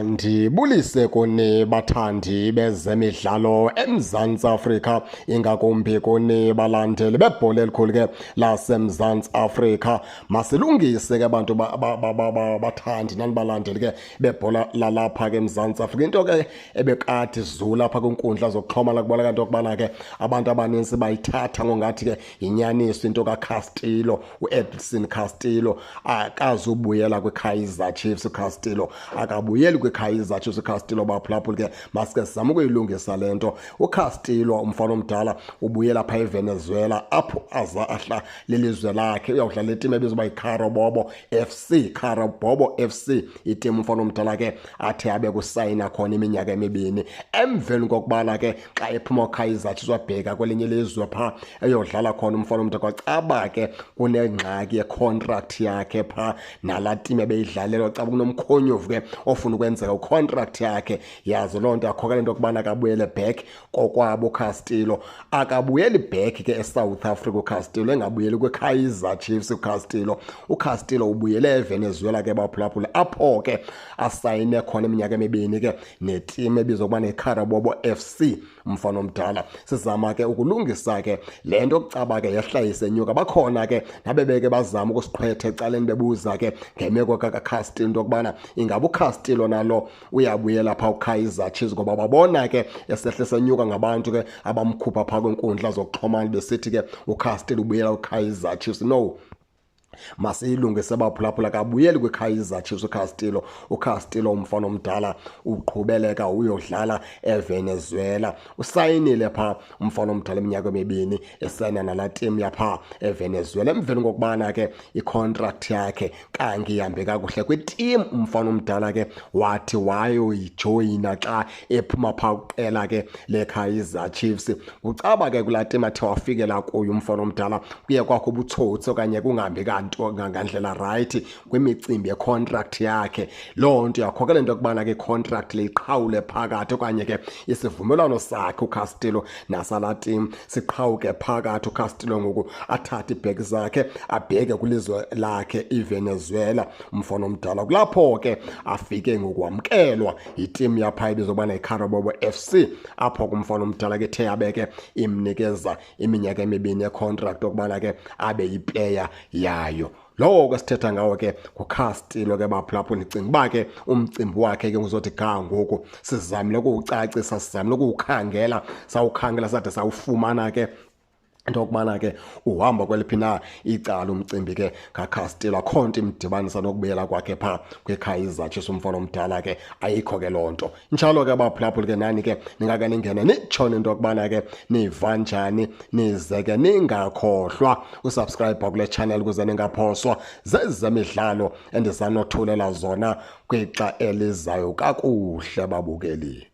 Ndibulise kuni bathandi bezemidlalo eMzantsi Afrika, ingakumbi kuni balandeli bebhola elikhulu ke laseMzantsi Afrika. Masilungise ke bantu bathandi nani balandeli ke bebhola lalapha ke eMzantsi Afrika. Into ke ebekade izula apha kwiinkundla zokuxhomana kubonakala into yokubana ke abantu abaninzi bayithatha ngongathi ke yinyaniso into kaCastillo, uEdson Castillo akazubuyela kwiKaizer Chiefs. UCastillo akabuyeli kwiKaizer Chiefs. UCastillo, baphulaphula ke, masike sizame ukuyilungisa le nto. UCastillo umfana omdala ubuyela phaa eVenezuela apho aza ahla lilizwe lakhe, uyawudlala itimu ebizwa uba yiCarabobo FC. Carabobo FC itimu umfana omdala ke athe abe kusayina khona iminyaka emibini emveni kokubana ke xa ephuma uKaizer Chiefs wabheka kwelinye ilizwe phaa eyodlala khona umfana omdala, kwacaba ke kunengxaki yecontract yakhe phaa nalaa timu ebeyidlalela, caba kunomkhonyovu ke ofuna ukwenzeka ucontract yakhe. Yazi loo nto yakhokela into yokubana akabuyele back kokwabo. UCastillo akabuyeli back ke eSouth Africa, uCastillo engabuyeli kwiKaizer Chiefs. UCastillo ubuyele eVenezuela ke baphulaphula, apho ke asayine khona iminyaka emibini ke netimu ebizwa ukuba neCarabobo FC. Umfana omdala, sizama ke ukulungisa ke le nto kucaba ke yehla isenyuka. Bakhona ke nabebeke bazama ukusiqhwetha ecaleni bebuza ke ngemeko kaCastillo, into yokubana ingaba uCastillo nalo uyabuyela phaa uKaizer Chiefs, ngoba babona ke esehle senyuka ngabantu ke abamkhupha phaa kwiinkundla zokuxhomana besithi ke uCastillo ubuyela uKaizer Chiefs. No, masiyilungise baphulaphula, kabuyeli kwiKaizer Chiefs uCastillo. UCastillo umfana omdala uqhubeleka uyodlala eVenezuela. Usayinile phaa umfana omdala iminyaka emibini, esayina nalaa timu yaphaa eVenezuela emveni kokubana ke icontract yakhe kange ihambe kakuhle kwitimu umfana omdala ke wathi wayoyijoyina xa ephuma phaa kuqela ke leKaizer Chiefs. Ucaba ke kulaa timu athe wafikela kuyo umfana omdala kuye kwakho ubutsotsi okanye kungahambi kanto ngandlela right kwimicimbi yecontract yakhe. Loo nto yakhokela into yokubana ke icontract le iqhawule phakathi, okanye ke isivumelwano sakhe uCastillo nasalaa timu siqhawuke phakathi. UCastillo ngoku athathe iibhegi zakhe abheke kwilizwe lakhe iVenezuela. Umfana omdala kulapho ke afike ngoku wamkelwa yitimu yaphaa ebizwa ubana yiCarabobo FC, apho kumfana omdala ke ethe yabe ke imnikeza iminyaka emibini yecontract okubana ke abe yiplayer yayo. Lowo ke sithetha ngawo ke nguCastillo ke baphulaphula. Ndicinga uba ke umcimbi wakhe ke uzothi ga ngoku sizamile ukuwucacisa, sizamile ukuwukhangela, sawukhangela sade sawufumana ke into yokubana ke uhamba kweliphi na icala umcimbi ke kaCastillo. Akho nto imdibanisa nokubuyela kwakhe phaa kwiKaizer Chiefs umfana omdala ke, ayikho ke loo nto njalo ke baphulaphula. Ke nani ke ningake ningene nitshone into yokubana ke niva njani, nize ke ningakhohlwa usubscribe kule channel ukuze ningaphoswa zezemidlalo endizanothulela zona kwixa elizayo. Kakuhle babukeli.